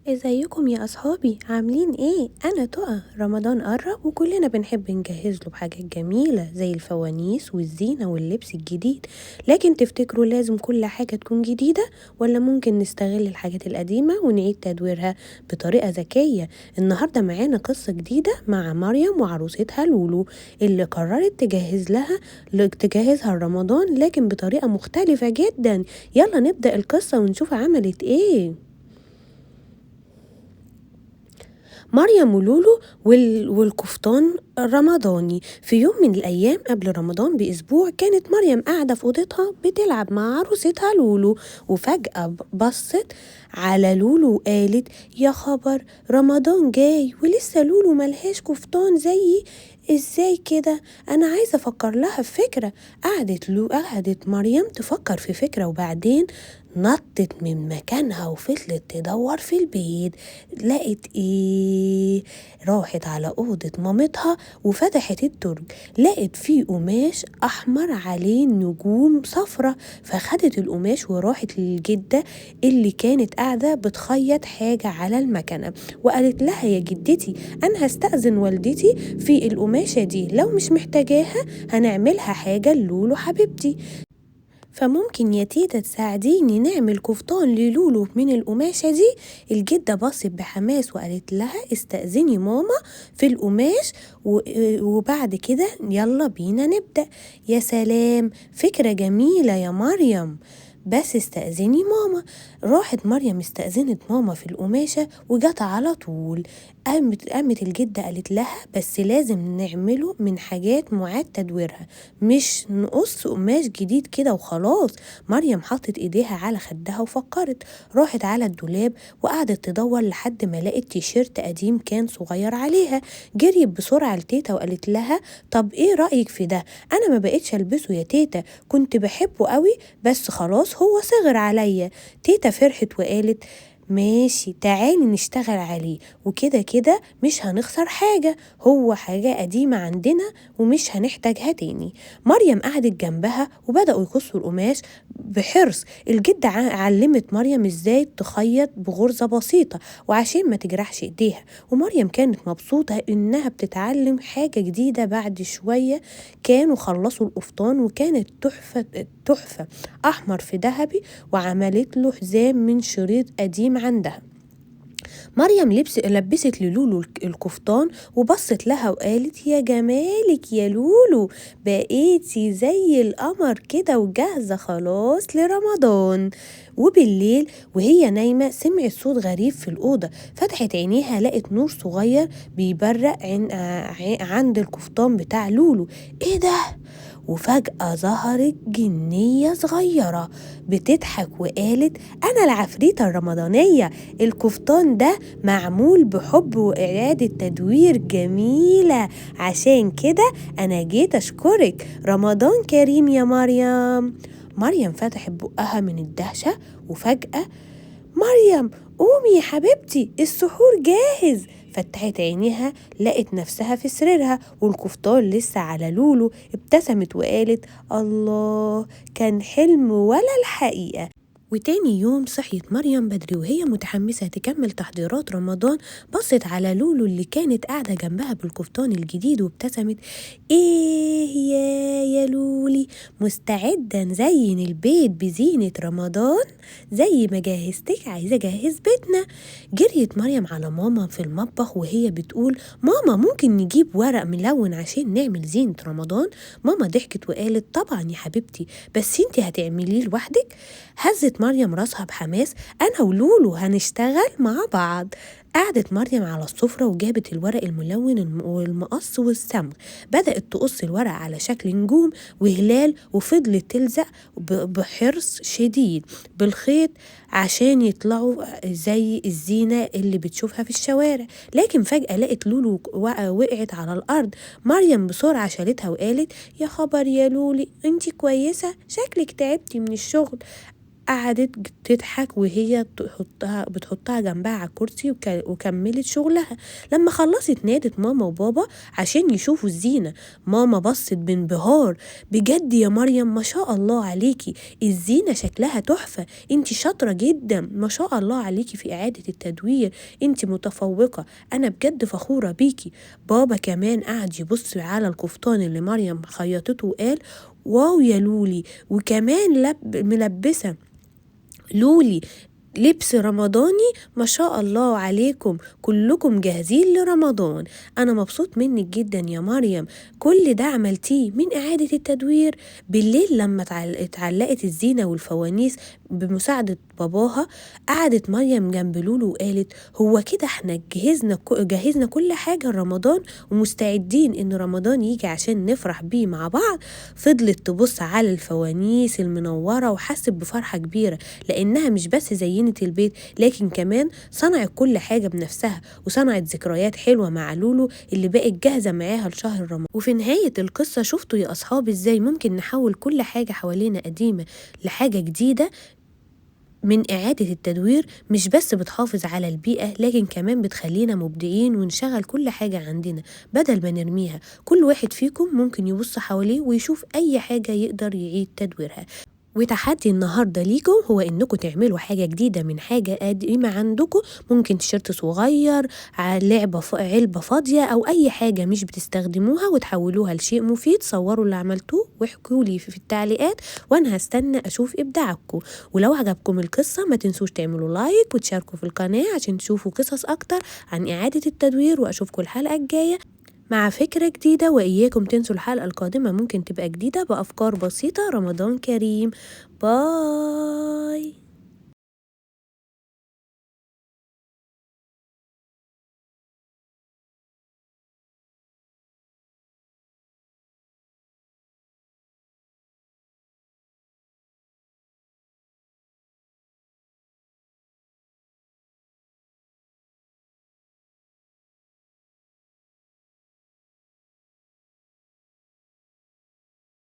ازيكم يا اصحابي؟ عاملين ايه؟ انا تقى. رمضان قرب وكلنا بنحب نجهز له بحاجات جميلة زي الفوانيس والزينة واللبس الجديد، لكن تفتكروا لازم كل حاجة تكون جديدة ولا ممكن نستغل الحاجات القديمة ونعيد تدويرها بطريقة ذكية؟ النهاردة معانا قصة جديدة مع مريم وعروستها لولو اللي قررت تجهزها رمضان لكن بطريقة مختلفة جدا. يلا نبدأ القصة ونشوف عملت ايه. مريم ولولو والقفطان الرمضاني. في يوم من الأيام قبل رمضان بأسبوع كانت مريم قاعدة في أوضتها بتلعب مع عروستها لولو، وفجأة بصت على لولو وقالت يا خبر، رمضان جاي ولسه لولو ملهاش قفطان زيي، ازاي كده؟ انا عايزة افكر لها في فكرة. قعدت مريم تفكر في فكرة، وبعدين نطت من مكانها وفضلت تدور في البيت. لقت ايه؟ راحت على أوضة مامتها وفتحت الدرج، لقت فيه قماش أحمر عليه نجوم صفرة، فخدت القماش وراحت للجدة اللي كانت قاعدة بتخيط حاجة على المكنة، وقالت لها يا جدتي أنا هستأذن والدتي في القماشة دي، لو مش محتاجاها هنعملها حاجة لولو حبيبتي، فممكن يا تيتا تساعديني نعمل قفطان للولو من القماشة دي. الجدة بصت بحماس وقالت لها استأذني ماما في القماش وبعد كده يلا بينا نبدأ. يا سلام، فكرة جميلة يا مريم، بس استأذني ماما. راحت مريم استأذنت ماما في القماشة وجت على طول. قامت الجدة قالت لها بس لازم نعمله من حاجات معاد تدويرها، مش نقص قماش جديد كده وخلاص. مريم حطت ايديها على خدها وفكرت، راحت على الدولاب وقعدت تدور لحد ما لقت تيشيرت قديم كان صغير عليها. جريت بسرعة لتيتا وقالت لها طب ايه رأيك في ده؟ انا ما بقيتش البسه يا تيتا، كنت بحبه قوي بس خلاص هو صغر عليا. تيتا فرحت وقالت ماشي تعالي نشتغل عليه، وكده كده مش هنخسر حاجة، هو حاجة قديمة عندنا ومش هنحتاجها تاني. مريم قعدت جنبها وبدأوا يقصوا القماش بحرص. الجدة علمت مريم ازاي تخيط بغرزة بسيطة وعشان ما تجرحش ايديها، ومريم كانت مبسوطة انها بتتعلم حاجة جديدة. بعد شوية كانوا خلصوا القفطان وكانت تحفة تحفة، احمر في ذهبي، وعملت له حزام من شريط قديم عندها. مريم لبست للولو القفطان وبصت لها وقالت يا جمالك يا لولو، بقيتي زي القمر كده وجاهزة خلاص لرمضان. وبالليل وهي نايمة سمعت صوت غريب في الأوضة، فتحت عينيها لقت نور صغير بيبرق عند القفطان بتاع لولو. ايه ده؟ وفجأة ظهرت جنية صغيرة بتضحك وقالت أنا العفريتة الرمضانية، القفطان ده معمول بحب وإعادة تدوير جميلة، عشان كده أنا جيت أشكرك، رمضان كريم يا مريم. مريم فتحت بقها من الدهشة، وفجأة مريم قومي يا حبيبتي السحور جاهز. فتحت عينيها لقت نفسها في سريرها والقفطان لسه على لولو. ابتسمت وقالت الله، كان حلم ولا الحقيقة. وتاني يوم صحيت مريم بدري وهي متحمسة تكمل تحضيرات رمضان. بصت على لولو اللي كانت قاعدة جنبها بالقفطان الجديد وابتسمت، ايه يا لولي، مستعدة نزين البيت بزينة رمضان؟ زي ما جهزتك عايزة اجهز بيتنا. جريت مريم على ماما في المطبخ وهي بتقول ماما ممكن نجيب ورق ملون عشان نعمل زينة رمضان؟ ماما ضحكت وقالت طبعا يا حبيبتي، بس انتي هتعمليه لوحدك؟ هزت مريم راسها بحماس، أنا ولولو هنشتغل مع بعض. قعدت مريم على السفرة وجابت الورق الملون والمقص والصمغ، بدأت تقص الورق على شكل نجوم وهلال، وفضلت تلزق بحرص شديد بالخيط عشان يطلعوا زي الزينة اللي بتشوفها في الشوارع. لكن فجأة لقت لولو وقعت على الأرض. مريم بسرعة شالتها وقالت يا خبر يا لولي، انتي كويسة؟ شكلك تعبتي من الشغل. قعدت تضحك وهي بتحطها جنبها على الكرسي وكملت شغلها. لما خلصت نادت ماما وبابا عشان يشوفوا الزينة. ماما بصت بانبهار، بجد يا مريم ما شاء الله عليكي، الزينة شكلها تحفة، انت شاطرة جدا ما شاء الله عليكي في إعادة التدوير، انت متفوقة، أنا بجد فخورة بيكي. بابا كمان قعد يبص على القفطان اللي مريم خيطته وقال واو يا لولي، وكمان ملبسة لولي لبس رمضاني، ما شاء الله عليكم كلكم جاهزين لرمضان، أنا مبسوط منك جدا يا مريم، كل ده عملتيه من إعادة التدوير. بالليل لما اتعلقت الزينة والفوانيس بمساعدة باباها، قعدت مريم جنب لولو وقالت هو كده احنا جهزنا كل حاجة لرمضان ومستعدين ان رمضان يجي عشان نفرح بيه مع بعض. فضلت تبص على الفوانيس المنورة وحست بفرحة كبيرة لأنها مش بس زينت البيت لكن كمان صنعت كل حاجة بنفسها وصنعت ذكريات حلوة مع لولو اللي بقت جاهزة معاها لشهر رمضان. وفي نهاية القصة شفتوا يا أصحابي ازاي ممكن نحول كل حاجة حوالينا قديمة لحاجة جديدة من إعادة التدوير، مش بس بتحافظ على البيئة لكن كمان بتخلينا مبدعين ونشغل كل حاجة عندنا بدل ما نرميها. كل واحد فيكم ممكن يبص حواليه ويشوف أي حاجة يقدر يعيد تدويرها. وتحدي النهاردة ليكم هو انكم تعملوا حاجة جديدة من حاجة قديمة عندكم، ممكن تيشيرت صغير، لعبة علبة فاضية، او اي حاجة مش بتستخدموها وتحولوها لشيء مفيد. صوروا اللي عملتوه واحكوا لي في التعليقات وانا هستنى اشوف ابداعكم. ولو عجبكم القصة ما تنسوش تعملوا like وتشاركوا في القناة عشان تشوفوا قصص اكتر عن اعادة التدوير، واشوفكم الحلقة الجاية مع فكرة جديدة. وإياكم تنسوا الحلقة القادمة ممكن تبقى جديدة بأفكار بسيطة. رمضان كريم، bye.